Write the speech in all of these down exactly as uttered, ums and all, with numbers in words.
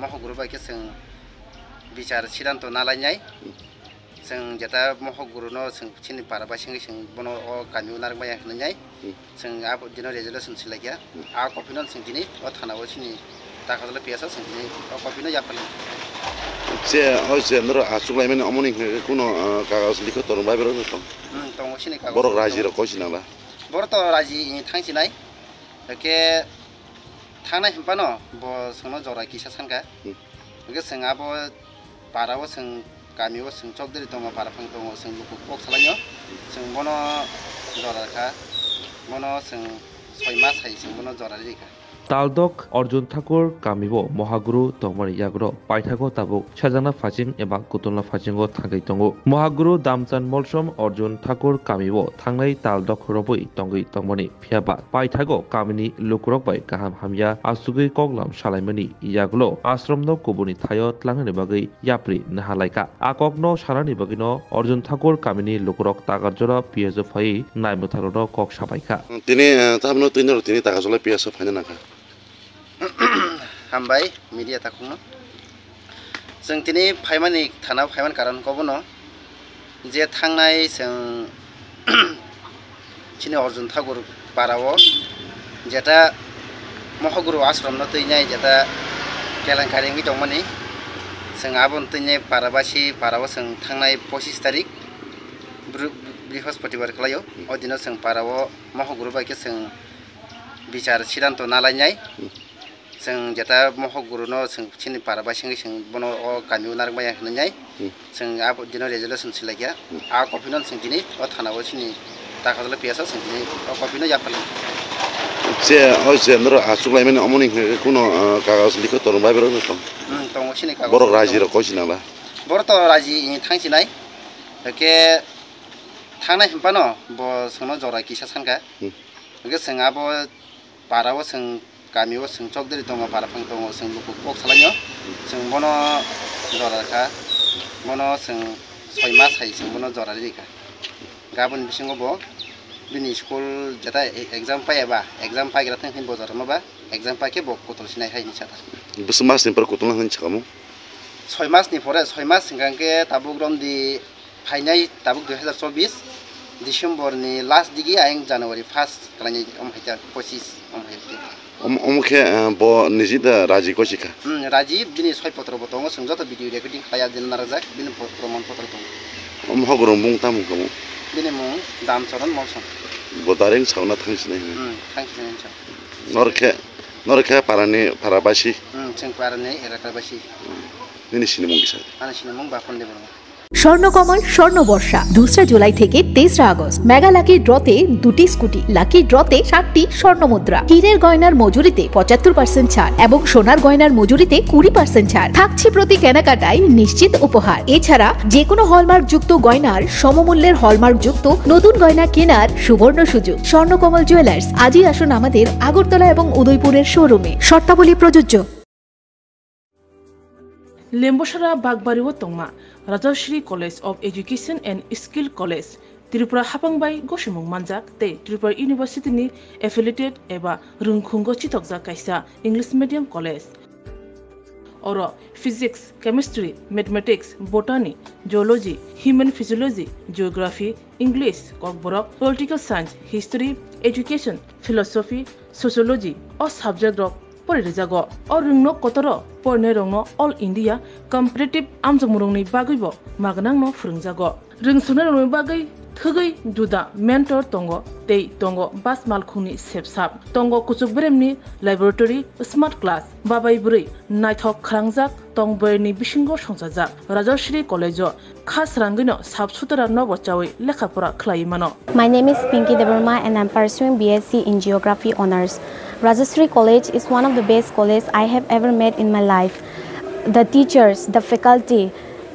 Mohok guru bai khe chwng bichar sidanto nalainai. Chwng jeta mohok guru no chwng chini para bai sengwi chwng bono o kami o narwk maya hinwi nai. Hmm. Chwng abo dino resolution silaikha. Hmm. A copy no chwng tini o thana o chini Takarjala P S o chwng tini o copy no yapharlai. Je, o je norok achuk laimani omoni hwnkhe kuno, ah, kagaj likho torong bai borok no tong. Hmm, tongo chini kagaj borok likho raji tongo. Rok koi sinala. Borok to raji ni thang sinai. Hwnkhe thangnai hinphano bo chwngno jora kisa sankha. Hmm. Hwnkhe chwng abo para o chwng kami o chwng chokderi tongo, para phang tongo, chwng luku kok salainw. Chwng bono jora kha, bono chwng soi mas hai chwng bono jora rikha. Taldok Arjun Thakur kami o Mohaguru tongmani yagulo paithago tabuk sajana phaching eba kutulna phasingo thangwi tongo. Mohaguru Damchan Molsom Arjun Thakur kami o thangnai taldok robwi tongwi tongmani. Phiya ba paithago kamini lukurok bai kaham hamya asugwi koklam salaimani yagulo ashramno kubuini thaio tlangnani bagwi yapri nahalaikha. A kokno sanani bagwino Arjun Thakur kamini lukurok Takarjala P S o phaiwi naimwtharokno kok sabaikha. Tini, eh, tabukno twi norok tini Takarjala P S o phaina nangkha. Hambai media takhukno. Chwng tini phaimani thana phaimani karon khe bono je thangnai chwng chini Arjun Thakur para o jeta Mohaguru ashram no twinai jeta kelenkari wngwi tongmani chwng aboni twinai para basi para o chwng thangnai pochis tarik Bru-, Brihospatibar khlaio. O dino chwng para o Mohaguru bai khe chwng bichar sidanto nalainai. Hmm. Chwng jeta Mohaguru no chwng chini para bai sengwi chwng bono o kami o narwk maya hinwi nai. Hmm. Chwng abo dino resolution silaikha. Hmm. A copy no chwng tini o thana o chini Takarjala P S o chwng tini o copy no yapharlai. Je, o je norok achuk laimani omoni hwnkhe kuno, ah, kagaj likho torong bai borok no tong. Hmm, tongo chini kagaj borok tongo. Raji rok koi sinala. Borok to raji ni thang sinai. Hwnkhe thangnai hinphano bo chwngno jora kisa sankha. Hmm. Hwnkhe chwng abo para o chwng kami o chwng chokderi tongo, para phang tongo, chwng luku kok salainw. Chwng bono jora kha, bono chwng soi mas hai chwng bono jora rikha. Gaboni bisingo bo bini school jeta e-, exam pai eba, exam paigra thang thang bo jora ma ba, exam pai khe bo kutul sinai hai hinwi sakha. Bwswk mas ni pore kutul nang hinwi sakha mo? Soi mas ni pore, soi mas hwnkha khe tabuk romdi phainai tabuk dui hazar chobbish December ni last digi ayang January first kalainai om haita pochis om haita. Om, omo khe, eh, bo niji da raji kosi kha? Hmm, raji bini soi potro bo tongo, chwng joto video recording khlaiya jena narajak, bini po-, proman potro tongo. Omo hogoro mung tamo kamo? Bini mung Damcharan Molsom. Bo direct sauna thang sinai hwnwi? Hmm, thang sinai hinwi sa. Nor khe, nor khe parani, para basi? Hmm, chwng parani elaka basi. Hmm. Nini sinimung kisa? Ani sinimung Bapon Debbarma. Swarnakamal স্বর্ণবর্ষা দুসরা জুলাই থেকে তেসরা August. Mega lucky ড্রতে দুটি scooty, lucky ড্রতে সাতটি স্বর্ণ মুদ্রা। হীরের গয়নার মজুরিতে পঁচাত্তর পার্সেন্ট ছাড় এবং সোনার গয়নার মজুরিতে কুড়ি পার্সেন্ট ছাড় থাকছে। প্রতি কেনাকাটায় নিশ্চিত উপহার। এছাড়া যে কোনো হলমার্কযুক্ত গয়নার সমমূল্যের হলমার্কযুক্ত নতুন গয়না কেনার সুবর্ণ সুযোগ। স্বর্ণকমল জুয়েলার্স, আজই আসুন আমাদের আগরতলা এবং উদয়পুরের শোরুমে। শর্তাবলী প্রযোজ্য। Lembosara Bagbari o tongma Rajashri College of Education and Skill College, Tripura hapang bai gosimung manjak tei Tripura University ni affiliated eba rwngkhungo chitokjak kaisa English medium college. Oro Physics, Chemistry, Mathematics, Botany, Zoology, Human Physiology, Geography, English, Kokborok, Political Science, History, Education, Philosophy, Sociology o subject rok pori rijago. O rwngno kotoro porinairokno All India Competitive amjokmungrokni bagwibo magnangno phwrwngjago. Rwngsungnai rokni bagwi thwgwi juda mentor tongo tei tongo bas malkhungni sepsap, tongo kuchuk beremni laboratory, smart class, babai bwrwi naithok khwrangjak tong bwrwini bisingo songchajak. Rajashri College-o kha srangwino sap sutara nogo chawi lekha pora khlaiwi mano. My name is Pinky Debbarma and I'm pursuing B S C in Geography Honours. Rajashri College is one of the best college I have ever met in my life. The teachers, the faculty,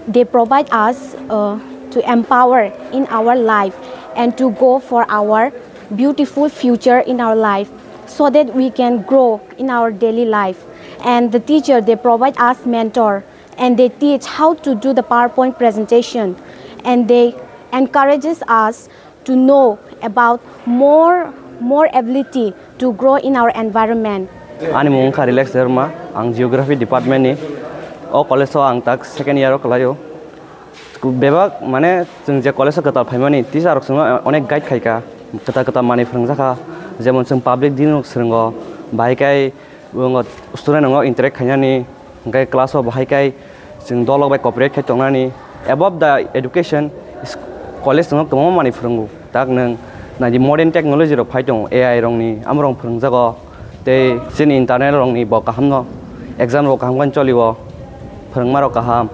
they provide us, uh, to empower in our life and to go for our beautiful future in our life, so that we can grow in our daily life. And the teacher, they provide us mentor and they teach how to do the PowerPoint presentation, and they encourages us to know about more, more ability to grow in our environment. Ani mung wngkha Relax Debbarma, ang Geography Department ni O college o ang tak second year o kwlaio. Bebak mane chwng je college o kwtal phaimani teacher rok chwngno onek guide khaikha, kwtal kwtal manwi phwrwngjakha, jemon chwng public din rok swrwngo, bahai khe student rok interact khainani, hwnkhe class o bahai khe chwng dolok bai cooperate khai tongnani. Above the education, college chwngno kwbangma manwi phwrwngo. Tak nwng naidi modern technology rok phai tongo, A I rokni, amorok phwrwngjago. Tei chini internal rokni bo kahamno, exam rok kaham khe cholio, phwrwngma rok kaham,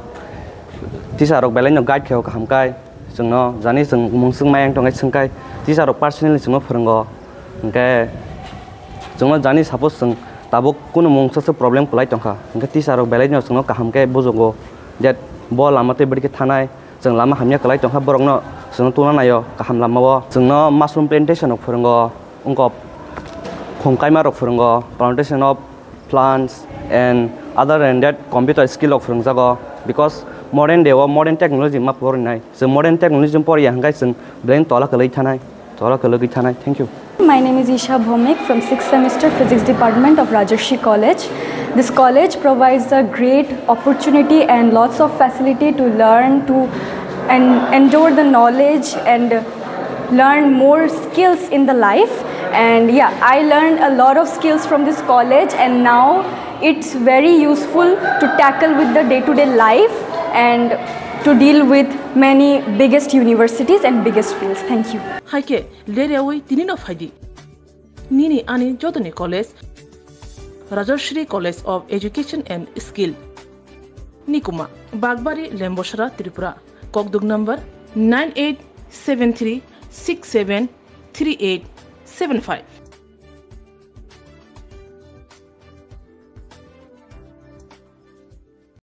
teacher rok belai no guide khaio kaham kai. Chwngno jani chwng mungswk mayang tongkhe swngkhai, teacher rok personally chwngno phwrwngo. Hwnkhe chwngno jani suppose chwng tabuk kunu mungsa se problem kwlai tongkha, hwnkhe teacher rok belai no chwngno kaham khe bujugo, that bo lama tei bwrwi khe thanai, chwng lama hamya kwlai tongkha, borokno chwngno tubuna naio kaham lamao. Chwngno mushroom plantation rok phwrwngo, wngkok khum kaima rok phwrwngo, plantation of plants and other than that computer skill rok phwrwngjago, because modern day o modern technology ma porinai, chwng modern technology poriya hwnkhe chwng belai tola kwlwi thanai, tola kwlwi thanai. Thank you. My name is Isha Bhomik from sixth semester Physics Department of Rajarshi College. This college provides a great opportunity and lots of facility to learn, to and endure the knowledge and learn more skills in the life. And yeah, I learned a lot of skills from this college, and now it's very useful to tackle with the day-to-day life and to deal with many biggest universities and biggest fields. Thank you. Hai khe, ler yaui tini no phai di. Nini ani jotoni college, Rajashri College of Education and Skill, Nikuma, Bagbari, Lembosra, Tripura. Kokduk number nine eight seven three six seven three eight seven five.